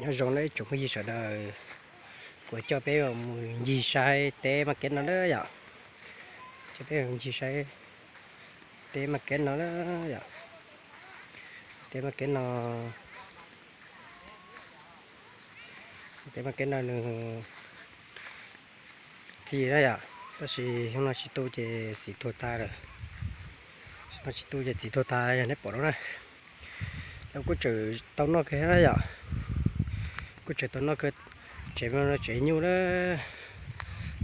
Nyob zoo nawb ib tsoom phooj ywg sawv daws, kuv coj peb mus ncig saib teb Maj Keeb no na yom. Coj peb mus ncig saib teb Maj Keeb no na yom. Teb Maj Keeb no, teb Maj Keeb no nws txi na yom, tab sis xyoo no tsis tu ces txiv tuag tas lawm. Xyoo no tsis tu ces txiv tuag tas yog neb pom no na. Lawv kuj tseem tau noj kiag na yom. Kuj tseem tau noj kiag. Tsev no tsev nyuj na.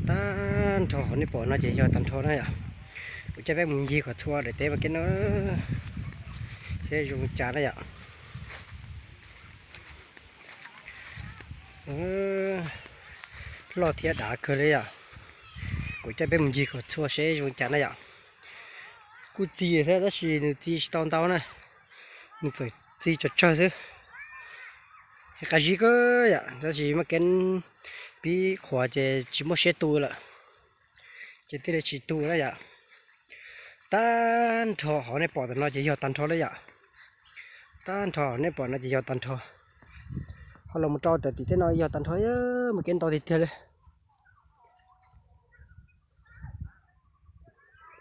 Tag nrho qhov nej pom no ces yog tag nrho na yom. Kuv coj peb mus ncig kom txhua daim teb Maj Keeb no seb zoo li cas na yom. Loj thiab dav kawg li yom. Kuv coj peb mus ncig kom txhua seb zoo li cas na yom. Kuj txi thiab tab sis nws txi tsis tau ntau na. Nws txawm txi tsawg tsawg xwb. Qab zib kawg yom, tab sis Maj Keeb pib qhuav ces tsis muaj siab tu lawm. Ces thiaj li tsis tu na yom. Tag nrho qhov nej pom tam no ces yog tag nrho li yom. Tag nrho nej pom no ces yog tag nrho. Ho los mus rau tam tim teb no yog tag nrho, Maj Keeb ntau tiag tiag li.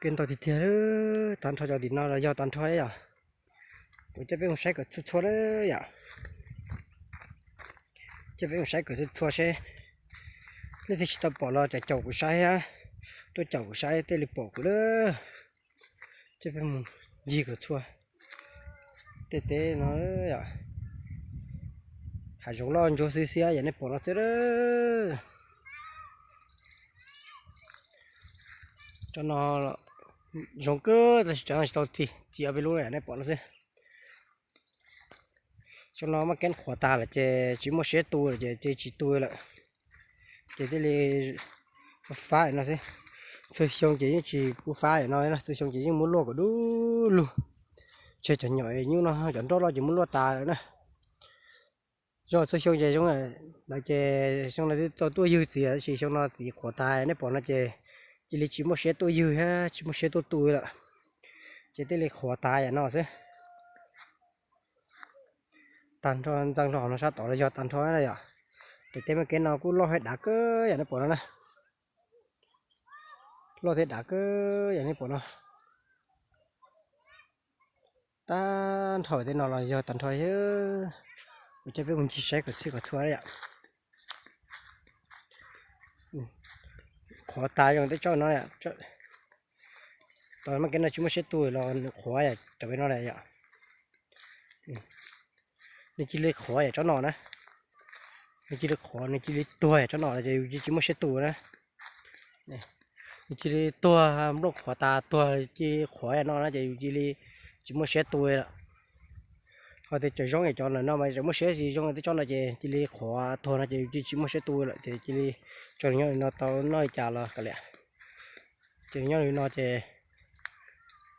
Keeb ntau tiag tiag, tag nrho cov tim no los yog tag nrho yom. Kuv coj peb mus saib kom txhua txhua na yom. Coj peb mus saib kom txhua txhua seb leej twg tsis tau pom los caum caum kuv saib, tuaj caum kuv saib thiaj li pom kuv lawm. Coj peb mus ncig kom txhua tej teb no yom. Hav zoov loj ntsuab xiab xiab yom, nej pom no xwb lawm. Tsob no zoo kawg tab sis tsob no tsis tau txi, txi ob peb lub nej pom no xwb. Tsob no Maj Keeb qhuav tas lawm ces tsis muaj siab tu lawm ces tsis tu lawm. Ces thiaj li fab no xwb. Txhua xyoo ces yeej tsis pub fab no, txhua xyoo ces yeej muab luaj kom dub lug. Tseg cov nyom nyuj no, cov nroj loj ces muab luaj tas lawm na. Zoo txhua xyoo ces zoo lawm ces xyoo no twb tau tuaj ywg txiv tab sis xyoo no txiv qhuav tas nej pom no ces cia li tsis muaj siab tuaj ywg thiab tsis muaj siab tuaj tu lawm. Ces thiaj li qhuav tas yam no xwb. Tag nrho ntxeev hlo no sab tod los yog tag nrho na yom. Ces tej Maj Keeb no kuj loj thiab dav kawg yam nej pom no na. Loj thiab dav kawg yam nej pom no. Tag nrho tej no los yog tag nrho. Kuv coj peb mus ncig saib kom txhij kom txhua yom. Qhuav tas zoo tej tsob no. Tau Maj Keeb no tsis muaj siab tu los nws qhuav yam cov peb no yom. Nws cia li qhuav yam tsob no na. Nws cia li qhuav, nws cia li tuag yam tsob no ces yus cia li tsis muaj siab tu na. Nws cia li tuag, nplooj qhuav tas tuag cia li qhuav yam no na ces yus cia li tsis muaj siab tu lawm. Ho tej cov zoo yam cov ntawm no mas tseem muaj siab, tsis zoo tej tsob no ces cia li qhuav tuag no ces yus cia li tsis muaj siab tu lawm ces cia li tso nws nyob li no tau noj li cas los kav liam. Ces nyob li no ces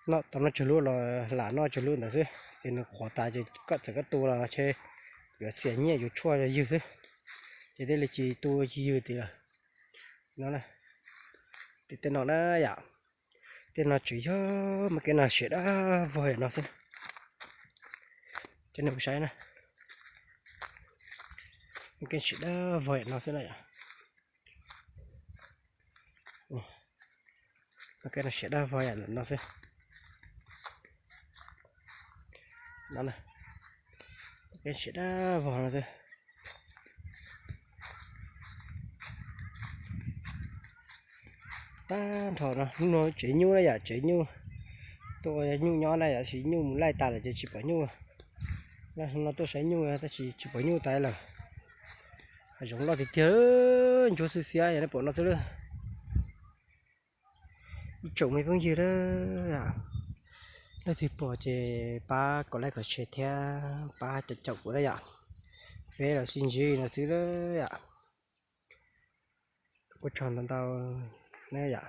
noj tau noj tsawg lub los lam noj tsawg lub ntawd xwb. Ces nws qhuav tas ces koj txawm koj tu los ces yuav txias nyiaj yuav tshuaj ywg xwb. Ces thiaj li tsis tu tsis ywg tim lawm. No, tim tej no na yom. Tej no tseem yog Maj Keeb no siav dab vog yam no xwb. Cov nej mus saib na, Maj Keeb siav dab vog yam no xwb na yom. Maj Keeb no siav dab vog yam no xwb. No, Maj Keeb siav dab vog no xwb. Tag nrho no, hnub no tsev nyuj na yom, tsev nyuj, tuaj ua nyuj nyob na yom, tab sis nyuj mus laij tas lawm ces tsis pom nyuj. No tuaj saib nyuj tab sis tsis pom nyuj tas lawm. Hav zoov loj tiag tiag, ntsuab xiab xiab yam nej pom no xwb lawm. Ib tsoom me phooj ywg, leej twg pom ces pab kom like kom share thiab pab caum caum kuv na yom. Peb los sib ntsib no xwb lawm yom. Ua tsaug ntau ntau na yom.